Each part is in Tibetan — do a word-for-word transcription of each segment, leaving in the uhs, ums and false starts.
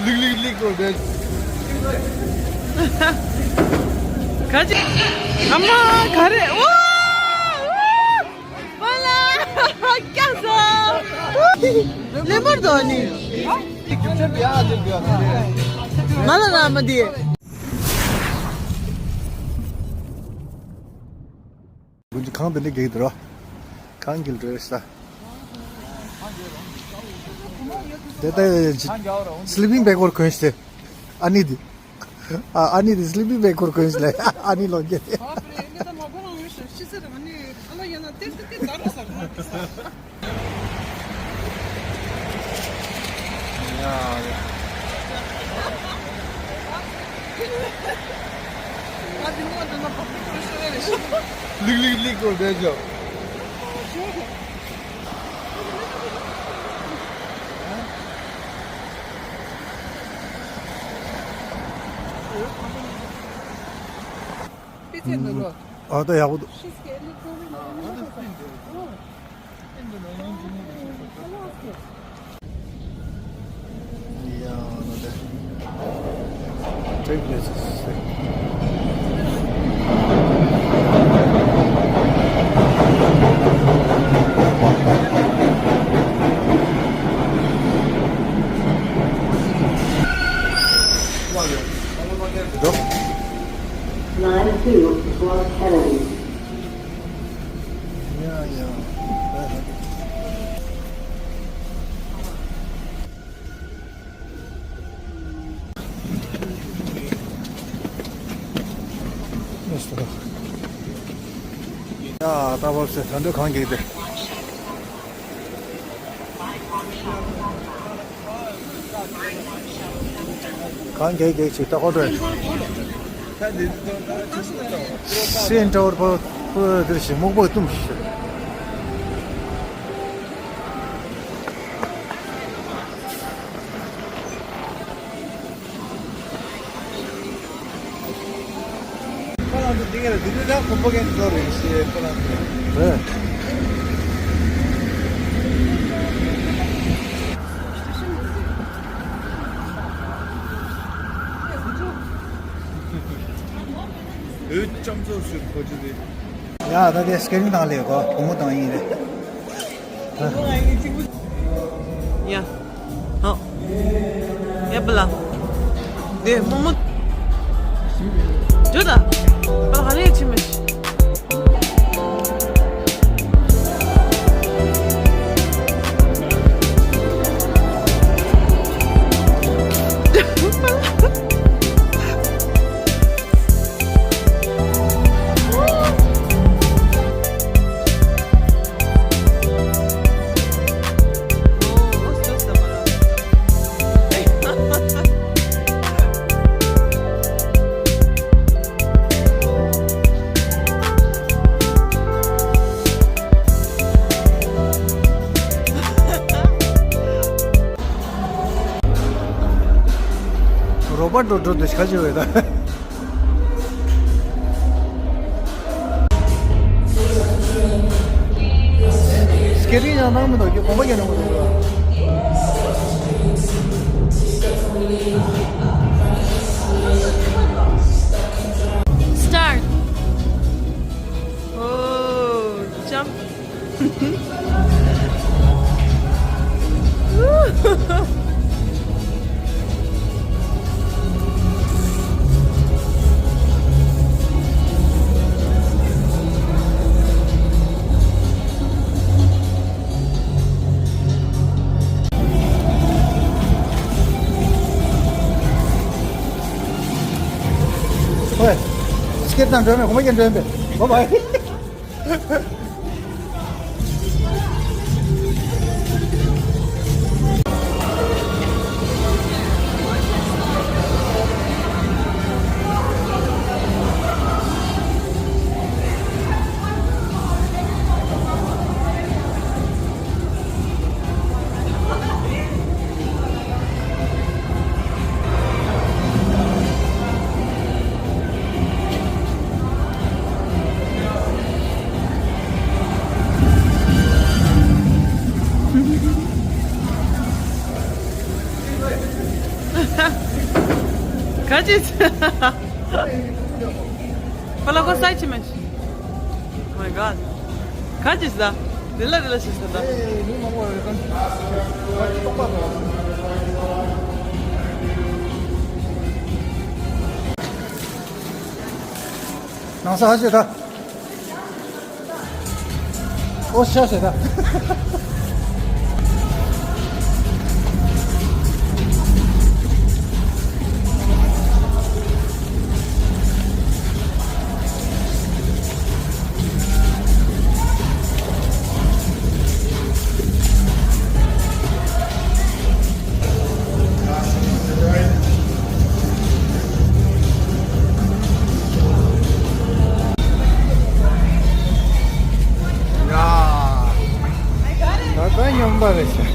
ལིག་ལིག་ལིག་གོ་དེ། ག་ཅི། ཨ་མ་ག་རེ། ཨོ། པ་ལ། ཀྱ་ས། ལེ་མར་དོ་ནི། ང་ལ་ར་མ་དེ། དགུན་གྱི་གངས་དེ་འདྲ་རྒྱག་གི་འདུག་ར། གངས་ཀྱི་འགྲོས་ས། དེ་ལྟ་ཡོད་ཅིག་སི་ལི་པིང་བེག་སྐོར་གོན་ཤི་ཨ་ནི་དེ། ཨ་ཨ་ནི་དེ་སི་ལི་པིང་བེག་སྐོར་གོན་ཤི་ལ་ཨ་ནི་ལོག་གི། ལིག་ལིག་ལིག་གོ་བསྡད་ཤོག་ཨ་ད་ཡག་པོ་འདུག Line two for Kennedy. ཡ། ད་བབས་སེ་ད་འདོད་གང་གིས་ཏེ། གང་གེགས་གེགས་ཆེ་ད་ཧོ་ཏོ། སེན་ཏོར་པོ་པོ་དེར་ཞིག་སྨུག་པོ་བཏུམ་ཞིག་ཁོ་རང་ཚོ་འདི་ག་ལ་འདི་འདྲ་ཁོ་པོ་གན་ཚོ་རེད་ཞེས་ཁོ་རང་ཚོ་རེད། འོད་ལྕམ་ཚོགས་ཟེར་ཁོ་ཅི་རེད། ཡ་ད་དེ་སྐེ་རིང་དང་ལས་གོ་བུ་མོ་དང་ཡིན་རེད། ཡ། ཧོ། ཡ་པ་ལ། དེ་མོ་མོ། འགྲོ་ད། པ་ལ་ཧ་ལས་ཆི་མི་ཤི། རོ་པ་འགྲོ་འགྲོ་འདི་ཤ་ཆེ་བས་ད། སྐེ་རིང་ཡང་གནང་མི་འདུག་གོམ་པ་རྒྱག་གནང་མི་འདུག Start. Oh, jump. ཧོꯏ། སྐེ་དང་འགྲོ་མེད་གོམ་པ་རྒྱག་འགྲོ་ཡིན་པས། བཱའི་བཱའི། ག་ཅི། པ་ལ་ཁོ་སའི་ཆི་མེད། Oh my god. ག་ཅི་ཟ། རི་ལ་རི་ལ་ཞིག་ཟ་ད། ནང་ས་ཧ་ཅི་ད། ཨོ་ཤ་ཤ་ད། ཡ། ད་ལྟ་སྨྱོན་པ་རེད་ཤག་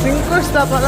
སིང་ཀོ་སྟ་པ་ལ།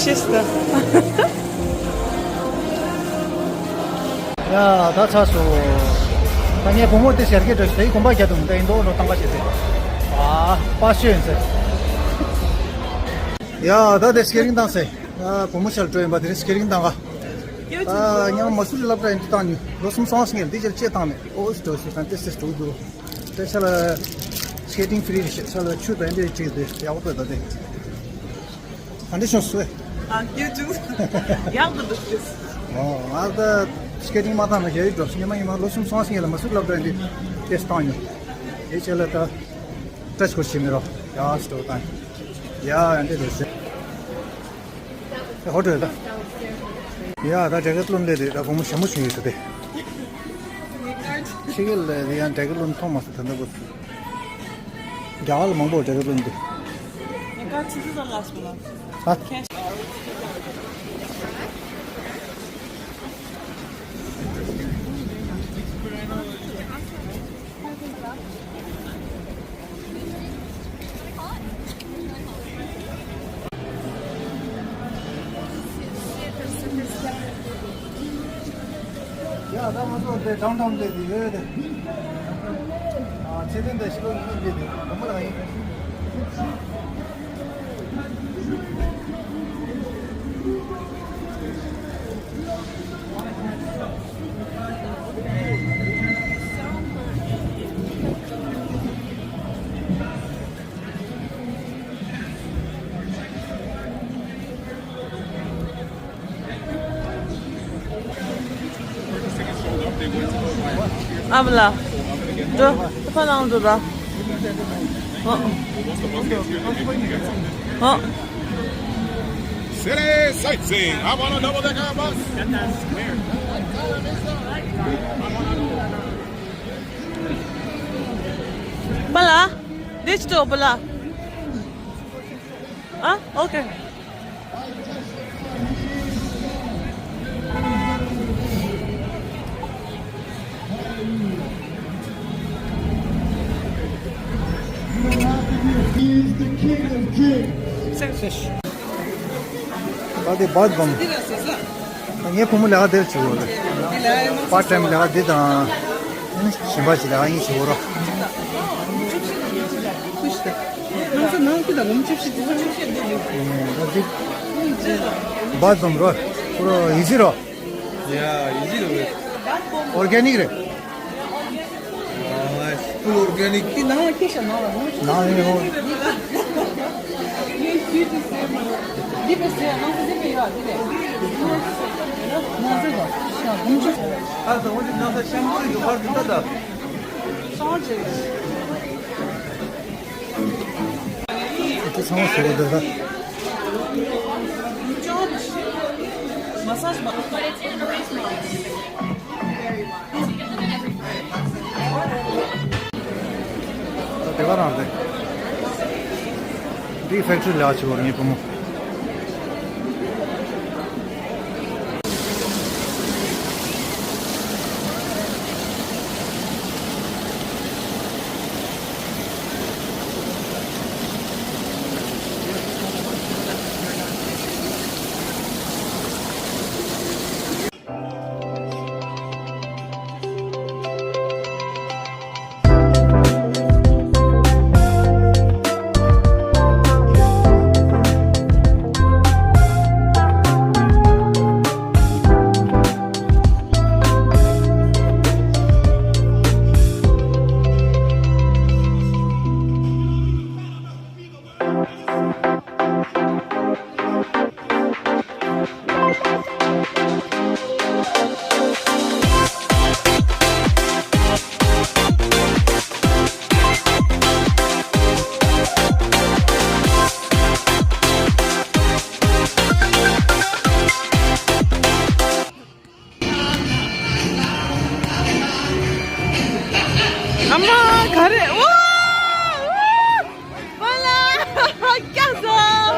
ཤེས་སོང་། ཡ། ད་ཚར་སོང་། ད་ངའི་བུ་མོ་དེ་ཞལ་གྱི་འགྲོ་ཞིག་དེའི་གོམ་པ་རྒྱག་དུས་ད་ཡིན་མདོག་འགྲོ་བཏང་ག་བྱེད་དེ། ཨ། པ་ཤོད་ཡིན་ཟེར། ཡ། ད་དེ་སྐེ་རིང་བཏང་ཟེར། ཨ། བུ་མོ་ཞལ་འགྲོ་ཡིན་པ་དེ་རིང་སྐེ་རིང་བཏང་ག་ད་ཉི་མ་མ་སུ་རི་སློབ་གྲྭ་ཡིན་དུས་བཏང་ནི། ལོ་གསུམ་སོང་ཟིན་ངེར་འདི་ཅེར་ཅེས་བཏང་མེད། ཨོ་ཨོ་སི་འགྲོ་ཞིག་ད་དེ་སེ་འགྲོ་འདུག་ད་ཤ་ལ་སྐེ་ཊིང་ཧྥི་རི་རེད་ཤག་ཤ་ལ་ཆུ་དང་འདྲེས་ཅིག་དེ་ཡག་པོ་འདུག་ད་དེ། ག་འདྲ་བྱུང་སོང་། ཨ། ཡུ་ཊུབ། ཡག་པོ་འདུག་ཨོ། ང་ད་སྐེ་ཊིང་མ་བཏང་ན་ཞེ་ཡི་འགྲོ། ཉི་མ་ཉི་མ་ལོ་གསུམ་སོང་ཟིན་ངེར་ལ་མ་སུ་རི་སློབ་གྲྭ་འདི་ཏེ་བཏང་ཡོད། དེ་ཆེད་ལ་ད་ཏྲ་ཆི་སྐོར་བྱེད་མི་རོགས། ཡ་སི་ཏོ་བཏང་། ཡ་ཡ་འདྲེ་རེད་ཟེར། ཨེ། ཧོ་ཊེལ་ད། ཡ་ད་ཌེ་ཀེ་ཐི་ལོན་སླེབས་དེ་ད་བུ་མོ་ཞྭ་མོ་བྱུང་ཡོད་ས་དེ། ཕྱི་རྒྱལ་ལ་དེ་ཡང་ཌེ་ཀེ་ཐི་ལོན་མཐོང་མ་སོང་ད་ལྟ་བར་དུ། རྒྱ་གར་ལ་མང་པོ་ཌེ་ཀེ་ཐི་ལོན་འདུག་ད། ཡ་ད་ང་ཚོ་དེ་ཌའུན་ཊའུན་དེ་དེ་ཡོད་དེ། ཨ། ཚེ་བརྟན་དང་ཤི་ལོ་ཡིན་དེ་དེ་དགོན་པ་ལ་ཡིན། ཨ་བ་ལ། འགྲོ། ད་ཕ་ནང་འགྲོ་ར། ཨ། ཨ། City sightseeing. I'm on a double decker bus. པ་ལ། འདི་ཅི་ཏོ་པ་ལ། ཨ། ཨོ་ཁེ། He is the king of kings. ད་དེ་བཱཐ་རུམ། ངའི་བུ་མོ་ལས་ཀ་དེར་བྱེད་དགོས་རེད། པཱར་ཊི་ཊའིམ་ལས་ཀ་འདི་དང་། ཨ་ནི་གཞན་པ་ཞིག་ལས་ཀ་གཉིས་བྱེད་དགོས་རེད། ང་ཚོ་ནང་ཁུལ་ལ་ངོམ་ཆུ་ཞིག་འདི་ཚོ་ཆུ་ཤེལ་འདི་ཡོད། ཨ། འདི་བཱཐ་རུམ་རོ། ཁོ་རོ་ཡི་ཟི་རོ། ཡ། ཡི་ཟི་རོ། ཨོར་གེ་ནིག་རེད། ཨ། ཕུལ་ཨོར་གེ་ནིག་འདི་ནང་ལ་སྐྱེ་ཤ་ནང་ལ་ངོམ་ཆུ། ནང་ལ་ངོམ། ངས་ཤུལ་དུ་ཟས་མ་རེད། འདི་པས་ཟས། ནང་ས་འདི་པས་ཡོད་འདི་པས། ནང་ས་དང་ཤ་ངོམ་ཆུ། ཨ་ཙི། འོ་འདི་ནང་ས་ཤམ་པོ་རེད། འདི་བར་དུ་ད་ད། ཤང་ཅེ། དེ་ཚང་མ་ཟེར་བ་འདི་ལ། Massage. དེ་ག་རང་རེད། དེའི་ཕེག་ཊི་རི་ལ་ཆུ་བོར་ངའི་བུ་མོ། ཨ་མ་ག་རེ། ཨོ། ཨོ། ཨོ་ལ། སྐྱག་ཟ། ཨོ།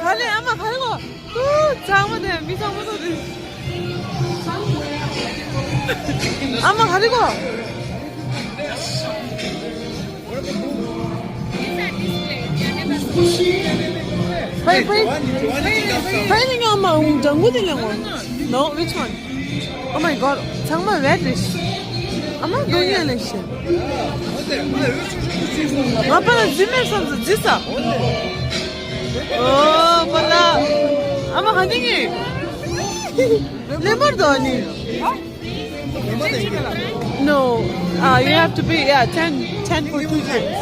ག་ལེ་ཨ་མ་ག་རེ་གོ། ཨོ། ཚང་མ་དེ་མི་ཚང་མ་ཚོ་དེ། ཨ་མ་ག་རེ་གོ། ཕའི་ཕའི། ཕའི་ནི་ང་མ་འུང་ལྗང་གུ་དེ་ལེན་གོ། No, which one? Oh my god, ཚང་མ་red རེད། ཨ་མ་དོན་ཡ་ལེན་ཤེ། ང་པ་ལ་རྫི་མེད་བསམ་ཚུལ་རྫི་ས། ཨོ་པ་ལ། ཨ་མ་ག་ནི་ངེ། ལེན་པར་དོ་ནི། No, uh, you have to pay, yeah, ten, ten for two times.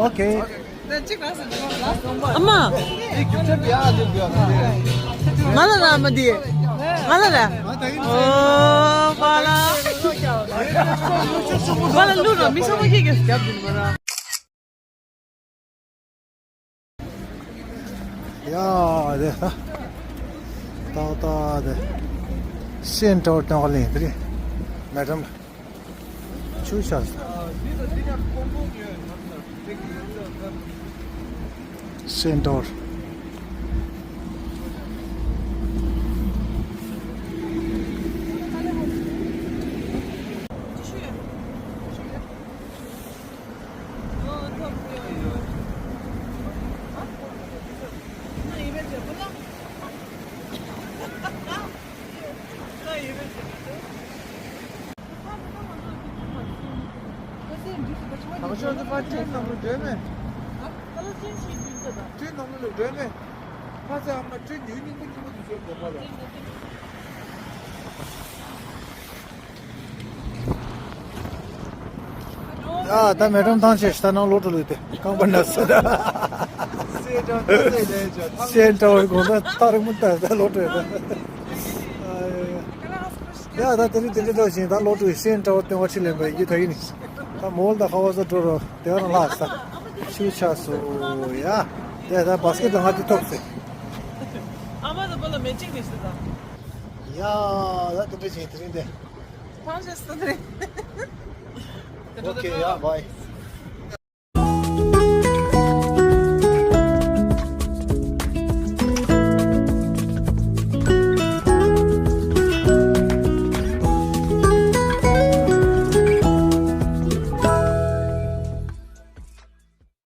Okay. ཨ་མ། ང་ལ་ར་མ་དེ། ང་ལ་ར། ཨོ་པ་ལ། པ་ལ་ལུ་ར་མི་ཚང་མ་ཁྱེད་ཀྱིས་རྒྱབ་དུ་མ་ར། ཡ་དེ་ད། ཏག་ཏག་དེ། སེན་ཊར་སྟོན་ག་ལེན་དེ་རེད། མེ་ཌམ་ཆུ་ཆ་ས། སེན་ཊར། ད་ཁ་ཤོར་དུ་པར་ཊི་ནང་ལ་འགྲོ་མེད། ཊི་ནང་ལ་འགྲོ་མེད། ཕ་ཚ་ཨ་མ་ཊི་ཉུལ་ཉུལ་པོ་ཉུལ་པོ་དུ་ཤོར་དགོས་པ་ལ། ཡ་ད་མེ་ཌམ་ཐང་ཆད་ཤི་ད་ནང་ལོག་འགྲོ་ལོས་ཏེ་རྐང་པ་འདྲ་ས་ད། སེན་ཊར་གོང་ད་ཐག་རིང་མོ་ད་ད་ལོག་འགྲོ་ཡ་ད། ཡ་ད་དེ་རིང་དེ་འདྲ་འགྲོ་བཞིན་ད་ལོག་འགྲོ་ཡི་སེན་ཊར་སྟོན་པ་ཁྲིད་ལེན་པ་ཡི་ད་ཡིན་ནི། ད་མོལ་ད་ཁ་བ་ས་འགྲོ་རོགས་དེ་ག་རང་ལྷག་ས་ཆུ་ཆགས་སོ་ཡ། དེ་ད་བཱ་སི་ཀེཊ་ལ་ང་དེ་ཐོབ་ཟེར། ཨ་མ་ད་བོ་ལ་མེ་ཅིག་རེད་ཟེར་ད། ཡ་ད་དེ་འདྲ་བཞིན་དེ་རིང་དེ། ཐང་ཤེས་སོ་རེད། ཨོ་ཁེ་ཡ་བྷའི།